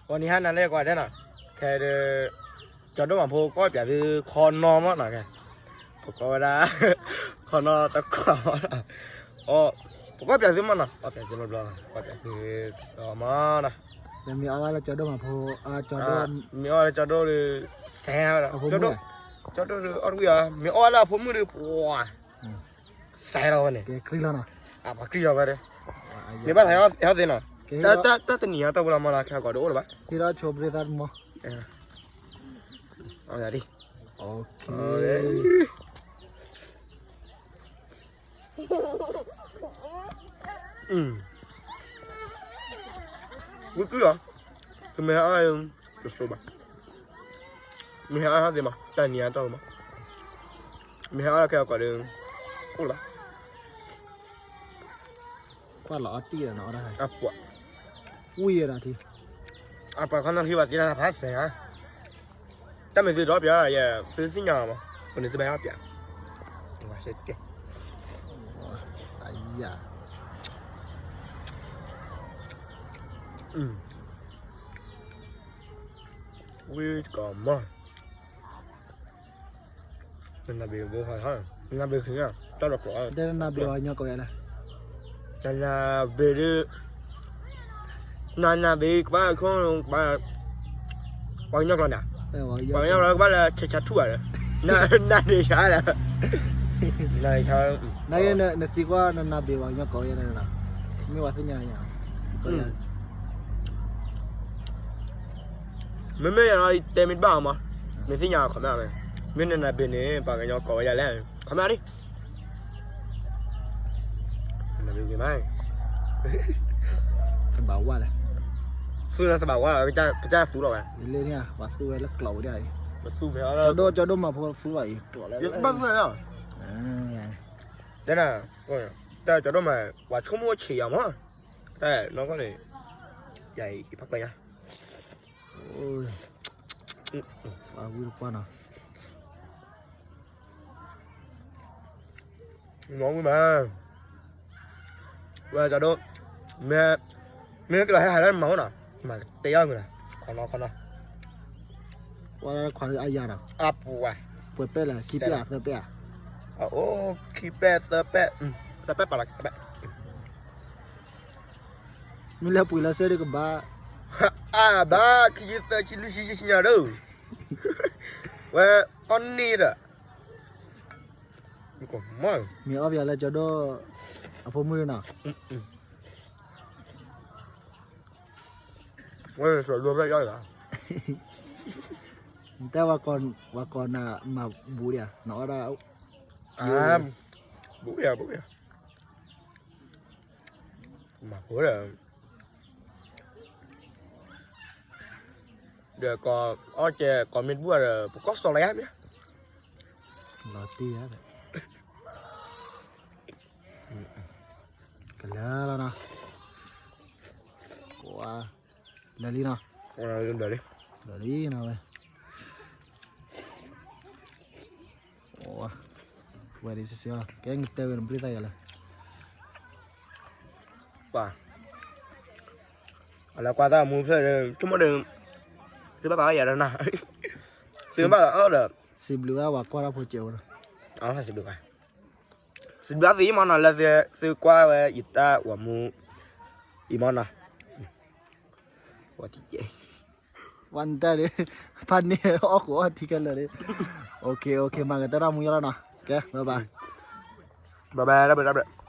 အီၤနံၤဟါနၤလၢကွၢ်ဒဲနီၤ, ခဲဒီး ကၠီဒိၣ်မးဖိကီၢ်ပၠးသုခီနီမးနီၤ, ခဲ ပကိးဝဲဒၣ် ခီနီတကွၢ်မးနီၤ, အိ ပကီၢ်ပၠးသုမးနီၤ, ကီၢ်ပၠးသုလီၤဘျီ, ကီၢ်ပၠးသုလီၤမးနီၤ, မ့ၢ်အီၣ်ဝဲလၢကၠီဒိၣ်မးဖိ, မ့ၢ်အီၣ်လၢကၠီဒိၣ်ဒီး စဲးဝဲဒီး ကၠီဒိၣ်ဒီး အီၣ်တဝံၣ်အီၤ, မ့ၢ်အီၣ်ဝဲလၢအဖိမုၣ်ဒီး ပှၤ စဲးလီၤဝဲန့ၣ်, ပှၤကြံၢ်လီၤဝဲဒီး, ပှၤကြံၢ်လီၤဝဲဒီး, မ့ၢ်ဘၣ်သးဟဲသ့နီၤ, တၢ်တနံၤအံၤတၢ်ဝဲလီၤမးနီၤ, ခဲကိးဒိၣ်အိၣ်လၢၤဘၣ်, ဟ့ၣ်ထီၣ်ဆိဘျ့သးတမီၤ, အီၣ်ယၤဒ် ဝံၤကုၢ်လီၤ, သုမ့ၢ်ဟဲအီၣ် တစိဘၣ်, မ့ၢ်ဟဲအီၣ်ဟဲသ့မး, တၢ်နံၤအံၤတၢ်ဝဲမး, မ့ၢ်ဟဲအီၣ်ခဲအံၤကိးဒီး အိၣ်လၢၤဘၣ်, ကွၢ်လီၤအီၣ်တံၢ်ဒီးနီၤ, အပှၤ ဝံၤဒီးထံ အပှၤခီနီၣ်ထံဘၣ်တ့တၢ်ဖးစဲးဧါ, တၢ်မ့ၢ်သုဒီးပၠးယဲ သုသ့ၣ်ညါမး, ပန့ၣ်သုဘၣ်ဟဲပၠး, အယၤ ဝံၤကီးမး, နနၢ်ဘ့ၣ်ဘိ, နနၢ်ဘ့ၣ်ခံဂၤ, တၢ်လီၤကျိး, နနၢ်ဘ့ၣ်ဝဲညီကိးယၤလဲၣ်, နနၢ်ဘ့ၣ်ဒုး နနၢ်ဘ့ၣ် ကဘၣ်ခိၣ် ကဘၣ် ပှၤကညီကျိာ်န့ၣ်, ပှၤကညီကျိာ်ကဘၣ်လၢဆဲးဆးထူၣ်ဧါ, နနၢ်ဘ့ၣ်ဆါလၢ, နသံကွၢ် နနၢ်ဘ့ၣ်ဝဲညီကိးယၤလဲၣ်, မ့ၢ်ဝဲသ့ၣ်ညါ, မ့မ့ၢ်ယၤနီၤ ယတဲမ့ၢ်တဘၣ်အီၤမး, မ့ၢ်သ့ၣ်ညါအခီမး, မ့ၢ်နနၢ်ဘ့ၣ်န့ၣ် ပှၤကညီကိးဝဲယၤလဲၣ်, ခီမးဒ် နဘ့ၣ်ဂ့ၤမး, သဘၣ်ဝါလဲၣ်, သူၣ်လၢသဘၣ်ဝါ, ပတၢ်သူလီၤဝဲ, လၢန့ၣ် ပှၤသူဝဲလၢကျိးဝဲဒၣ်အံၤ, ကၠီဒိၣ်မးဖိသူလီၤအံၤ, ကျိးလၢ, ဘၣ်သူလီၤ, တၢ်, တၢ်ကၠီဒိၣ်မး ပှၤဆိကမိၣ်ဆံးယၤမး, တၢ်နီၢ်ကီၢ်န့ၣ်, ယၤအံၤဖးကျၢၤယၤ ပှၤဝံတပှၢ်နီၤ, မ့ၢ်ဝံမး, ဝဲကၠီဒိၣ်, မ့ၢ်, မ့ၢ်ကလီၤဟဲဟးလၢမၤအိၣ်နီၤ, မၤတဲယီၤဂ့ၤနီၤ, ခီနီခီနီ, ဝဲခွါအယၤနီၤ, အပူၤဝဲ, ပှဲၤပဲၣ်လဲၣ် ခံပဲၣ်သၢပဲၣ်ဧါ, အအိၣ်ခံပဲၣ်သၢပဲၣ်, သၢပဲၣ်ပာ်လီၤ သၢပဲၣ် မ့ၢ်လၢပှ့ၤလီၤစဲဒုးကဘၣ်, အဘၣ် ခံဆံသၢဆံလွံၢ်ဆံယဲၢ်ဆံညါဒီး, ဝဲအီၣ်န့ၢ်ဒီး, မ့ၢ်အီၣ်ပယီၤလၢကၠီဒိၣ်, အဖိမုၣ်နီၤ, ဝဲစီၤဒိၣ်ဖျဲၣ်ယီၤလီၤ, နတဲဝဲကိးနၤမၤဘူးဒံးဧါ, နအီၣ်ဒၣ်, ဘူးယၤဘူးယၤ မၤဖိဒီး, ဒီးကိးအီၣ်ကဲ ကိးမ့ၢ်တဘူၣ်ဒီး ပကီၢ်စီၤလီၤယါမ့ၢ်, လီၤတံၢ်ဧါ, ကလၢလီၤနီၤ, လၢလံနီၤ, လၢလံနီၤဝဲ ဝဲဒ်စ့ၢ်ကီး ကဲ နတဲဝဲ နဘျုးသးယၤလၢ ပှၤ အလၢကွၢ်တၢ်မူဖျၢၣ်ဒီး ဆိကမိၣ်ဒီး သုဘၣ်သးအီၣ်ယၤဒီးနၤ သုဘၣ်သးအီၣ်ဒီး စံးဘျုးဘၣ်ပှၤကွၢ်တၢ်ဖိကဲးဖိနီၤ စံးဘျုးဘၣ် စံးဘျုးဘၣ်သုမနီၤ လၢသုကွၢ်ဝဲယတၢ်ဝၤမူ အံၤမနီၤ ဝၤတံၢ်ကဲး ဝဲနတၢ်ဒီး ဖးန့ၢ်အီၣ်ဃိးအီၣ်ထံခဲလၢာ်ဒီး OK OK မၤကတၢၢ်တၢ်မူယါလီၤနီၤ ကဲ bye bye bye bye တၢ်ဘျုးတၢ်ဘျုး